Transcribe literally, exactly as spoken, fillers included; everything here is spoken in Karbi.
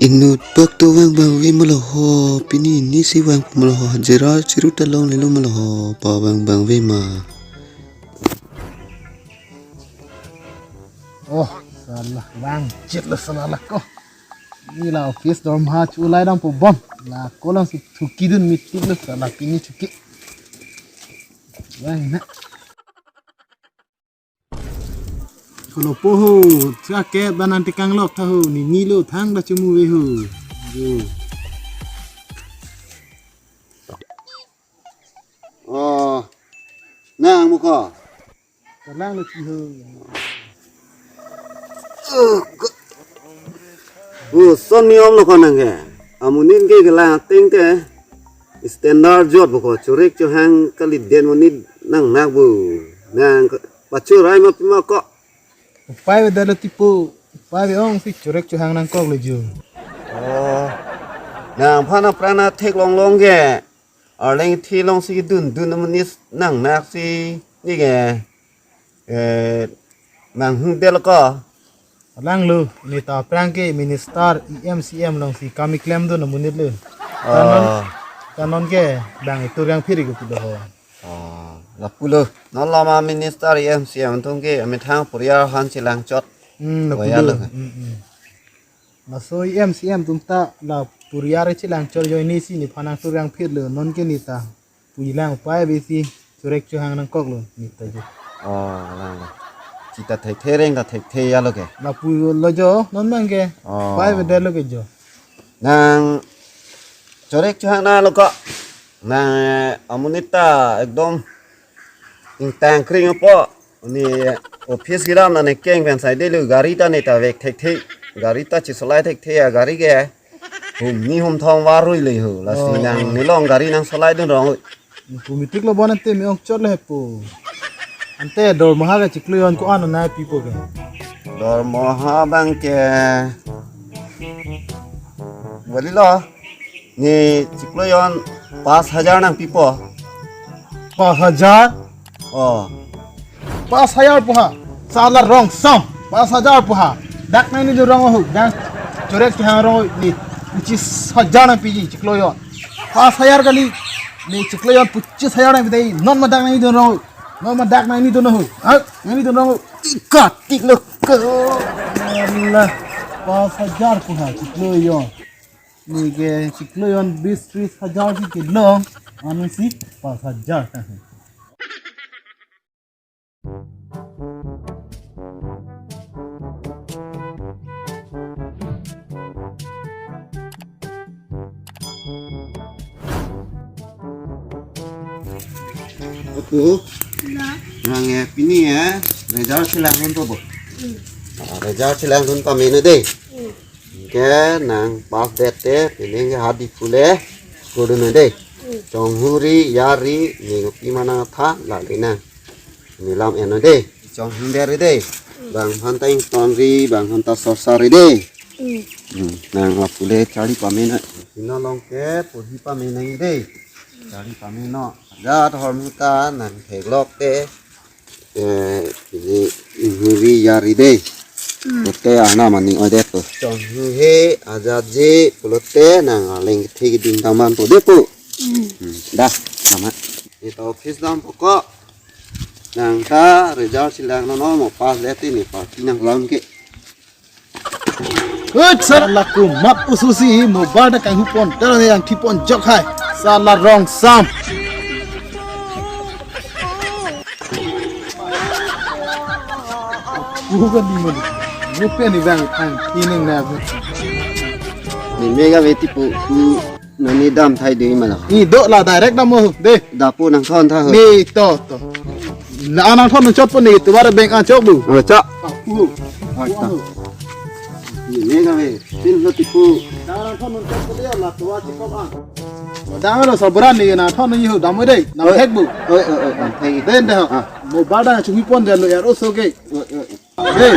Inut bak to vang bang ve ma lo ho, pini nisi vang ma lo ho, jera chiru ta longle lo ma lo ho, pa vang bang ve ma. Oh, sala vangchit lo sala lako. Neli la office dorma chu lai dam po bon. La ko lang si thuki dun meeting lo sala pini chuki. Vang na. Kolo po ho, cha ke banan tekang lok tha ho, neli lo thang da chumu ve ho. Yo. Oh, nang muko. Kalang lo chi ho. Oh, ko-, oh, son ni om lo ko nang ke. Amonit ke kelang ateng te standard jot bo ko, chorek chohang kali den monit nangnak bo. Nang ke, pachurai ma pima ko. Upai be dalo tipo, upai be ong si chorek chohang nangkok lo jo. Oh, nangphan apran athek longlong ke. Arleng thi long si dun dun amonit nangnak si neke, eh, nang hu del ko. Alang lo, neta aphrang ke minister, E M, C M long si kami klem dun amonit lo. Kanon, oh, kanon ke bang itur yang phiri ko pulo ho. Oh, lapulo. Non lama minister, E M, C M atum ke amethang puriar han chelang chot. Hmm, lapulo. Waya lo. Hmm, hmm. Laso E M, C M atum ta la puriar chelang chot jo, neli si nephan nangtur yang phir lo, non ke neta pulang upai be si chorek chohang nangkok lo neta jo. Oh, lang lo. Chita thekthe reng ta thekthe ya lo ke. Lapu lo jo, non mang ke. Oh. Upai be dalo ke jo. Nang chorek chohang na lo ko. Nang, eh, amonit ta ekdom ingtang kring apo. Neli office kiram na ne keng pen sai de lo, gari ta neta vek thekthe. Gari ta chisolai thekthe ya, gari ke hum ni hum thong varui le ho. Lasi, oh, nang, oh, neli long gari nangsolai dun rong. Pu meeting lo bon ante me ong chot le po. Ante dormaha ke chiklo jon ko-an nangpipo ke. Dormaha bang ke. Bali lo. Neli chiklo jon pas hajar nangpipo. Pas hajar? Oh. Pas hajar pu ha. Sala rong sam. Pas hajar pu ha. Dak nangni dun rong ho. Dak chorek chohang rong neli. Pachis hajar nangpiji chiklo jon. Pas hajar kali. Neli chiklo jon pachis hajar nangpi dei. Non ma dak nangni dun rong ho. Non ma dak nangni dun ho. Ha? Nangni dun rong ho. Ika tik lo ko. Allah. Pas hajar pu ha chiklo jon. Neke chiklo jon bis tris hajar si kelong, anusi pas hajar ta. Opo, na, nang, eh, pini, eh, result chelang dun po bo. Hmm. Ah, result chelang dun pame non dei. Hmm. Ke nang pas det te, pining ke hadi phule, kudun dei. Hmm. Chonghuri, yari, neli kopi ma nangtha, lale nang. Neli lam en non dei. Chonghuri dei. Hmm. Bang aphan ta ingtonri, bang aphan ta sorsari dei. Hmm. Hmm, nang lapu le charli pame non. Pini along ke porhi pame nang dei. Charli pame non. Jat hormu ta nang theklok te. Eh, pini inghuri yari dei. Hmm. Pulote arnam aning oi det po. Chonghuri he ajatji pulote nang arleng kethe keding daman po dei po. Hmm. Hmm, dah, nama. Neta office dam po ko. Nang ta result chelang non mo, pas det te neli party nanglang ke. Hut, sar laku mat ususi mobile ta kanghu pon, tero ne yang thipon jok hai. Sala rong sam. Bukan di mana. Rupiah ni bang, ang, ini nang. Neli mega beti pu, pu. Neli dam thai dei ma lo. Neli do la direct dam mo dei. Dapu nangthon tha ho. Neli to to. La nangthon chot po neli tovar bank an chok bu. Oh, chok. Apu. Oh, chok. Neli mega ve. Pin lo tipu. La nangthon chot po dei la tovar chikop an. Dam lo sabran neli nangthon neli ho dam dei. Nang thek bu. Oi, oi, oi, nang thek. Den dei ho. Ah. Mobile ta chungi pon dei lo yar oso ke. Oi, oi. Hey.